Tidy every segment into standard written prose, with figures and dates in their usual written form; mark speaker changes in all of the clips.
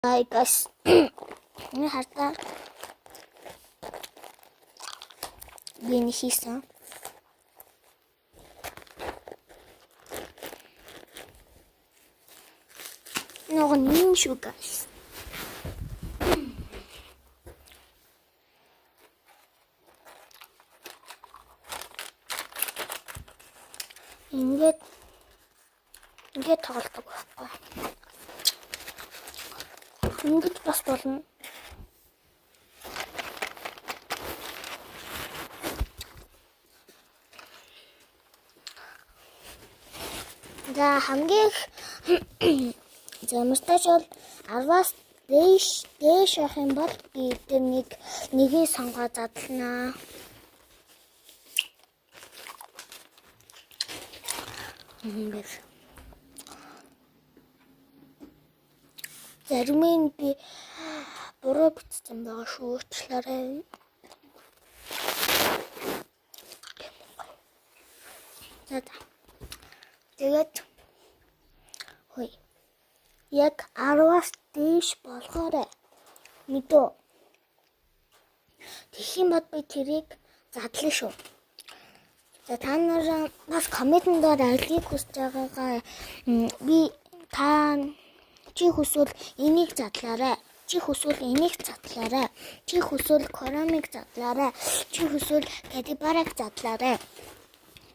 Speaker 1: Hi guys. Энэ хартаа би нэг хийсэн. Нөгөө нин шүү guys. Ингээд ингээд тоглодог байхгүй. Ингэж бас болно. За хамгийн их замартаач бол 10-аас дээш явах юм бол би эдгээр нэгийг сонгоо задлана. Ингээд зарим нь би буруу бичсэн байгаа шүү. Уучлаарай. За за. Тэгээд хөөе. Яг 10-аас дээш болгоорой. Мэдөө. Тэгэх юм бол би тэрийг задлаа шүү. За та нар бас комментэн дээр алийг хүсэж байгаагаа би та чи хүсвэл энийг задлаарай. Чи хүсвэл энийг задлаарай. Чи хүсвэл коромыг задлаарай. Чи хүсвэл кадибараг задлаарай.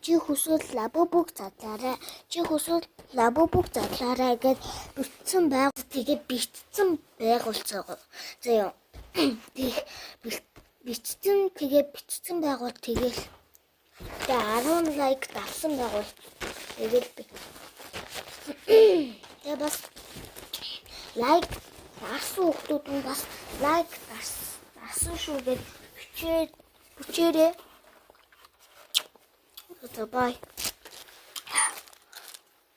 Speaker 1: Чи хүсвэл лабубуг задлаарай. Чи хүсвэл лабубуг задлаарай гэж бичсэн байг. Тэгээд бичсэн байгуулцгаа. За ёо. Тэг бичсэн тэгээ бичсэн байгуул тэгэл. Тэгээ 10 лайк давсан байгуул тэгэл би. Тэгээ бас лайк дарсан хүмүүс нь бас лайк дарсан шүү гэж бичээрэй. За bye.